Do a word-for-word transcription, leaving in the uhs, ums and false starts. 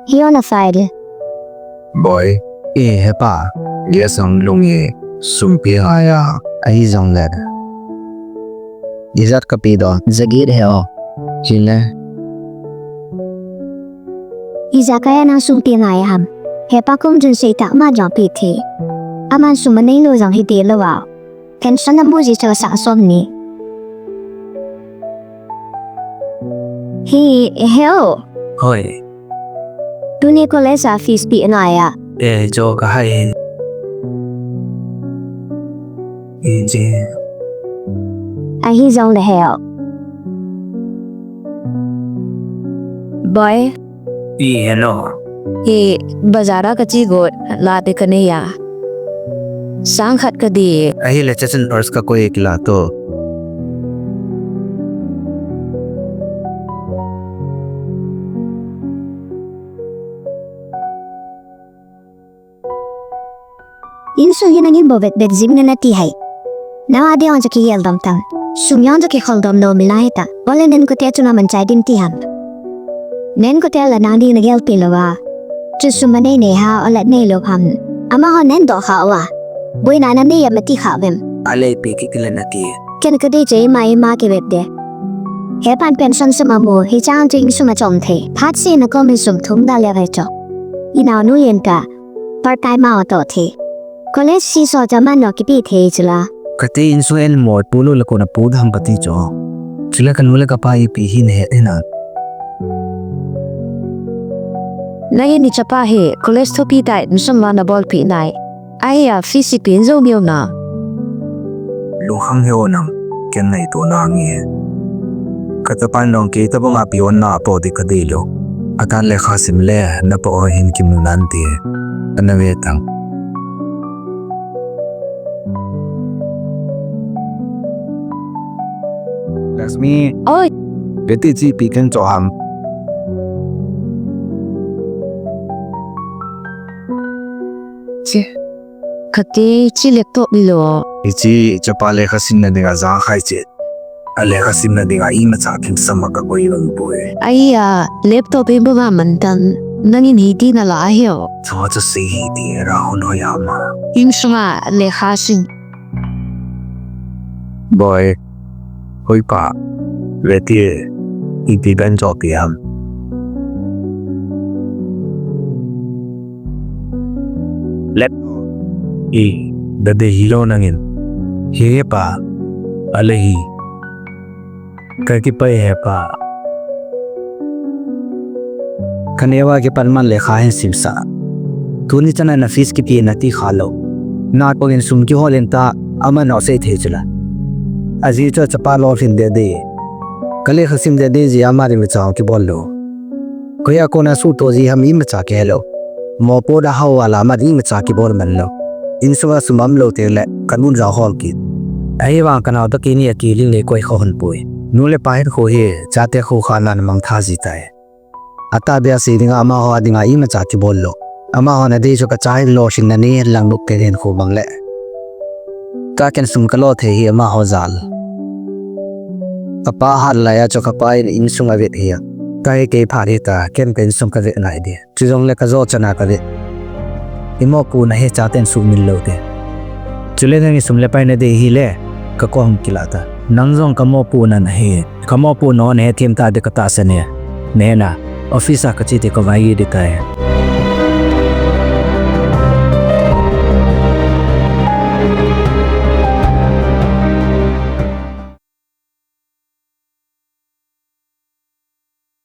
Hi ona file. Boy. E, hepa. Gas ang lung e. Sum pe ngai a. Ahi jongle. Ijat kape doh. Jaget he o. Chile. Ijat kaiya nang sum pe ngai ham. Hepa kom jun sei ta ama jong pe thei. Aman sum anei lou jong hite lou a. Pension amu ji chu sang som ni. Hi, he o. Hoi. Tuni college a fees pe ngai a. E, jo ka hai. E, je. Ahi jongle he o. Boy. E, hello. Hi, bazar a kache got, la te kanei a. Sang khat kadei. Ahile chasen purse kakoi kila to. Insung hi nangin bou vetvet jing nati hai. Nang a ding jong kigel dom tan. Sum jong kikholdom nom nahita. Ole nen kote chunga manchai ding ti ham. Nen kote la nang ding nagel pi lou a. Chu sum anei nei ham, ole nei lou ham. Amaho nen doh kha uva. Boina nanei a mati kha vem. Alei pi kikile nati. Ken kadei chu ima ima kivet de. Hepan pension sum amu, hichan chu insung achom thei. Phat seh na kom in sum thum da le ve cho. Inaonu yen ta. Part time a atoh thei. College fees ho chu aman nong kipe thei chula. Kati insung en mo pu lou le kona pu dam kati cho. Chule kanu le kapa ipi hi nahet hina. Nangin ichapa hi college thupi tai insung ma nabolpi nai. Ahia fees ipi in jou miu na. Lungkham hih o nang, ken ngaito nange. Kachapan jong kei tobang a peon na apo ding kadei lou. Atan lekha sim le, napa o hin kimu nante. Ana ve tang. Lakshmi. Oi. Beti chi pi ken cho ham. Chi. Kati chi laptop ni lo. Hiche chapa lekha simna dinga jang khai che. A lekha simna dinga imacha themsam a kakoi lou poi. Ahia, laptop hi banga man tan, nangin hiti nala ahi o. Chua chu sei hiti, Rahul hoi ama. Insunga lekha sim. Boy, hoipa, veti, ipi ben chopi ham. Laptop. I, dade hilou nangin. Hi hepa. Ale hi. Kakipah e hepa. Kaneo a kipat man lekha hin simsah. Tuni chana na fees kipe nati khalou. Nakong in sum kihol in ta, aman asei thei chula. Ajeh chu chapa lolhin dede. Ka lekha sim dede jeh a ama ding imacha kibol lou. Koiya kona suhto ji ham imacha kihelou. Mopo da hao a la ama ding imacha kibol man lou. Insunga sum umlou teng le, kanun jao hol kit. Ahivang kanao toh keini akiling le koi kha hon poi. Nu le pa hinkho hi, chate khoukhah nan mangthah ji tai. Atahbeh a sei dinga amaho a dinga imacha kibol lou. Amaho na dei chu kacha hin lolhin na nei hen lang lou kei hinkho mang le. Ka ken sum kalo thei hi amaho jal. Kapa hat laiya chu kapa in insung avet hi a. Ka hi kei phat hita, ken ka insung kavet ngai di. Chujongle kajo chana kavet. Imopohna hi chaten sumil lou te. Chule nangin sum le pai nadei hile, kakom kilah ta. Nang jong kamopohna nahi. Kamopohna ho nahethem ta di katahsan e. Nahena, office a kache te kavai e di tai.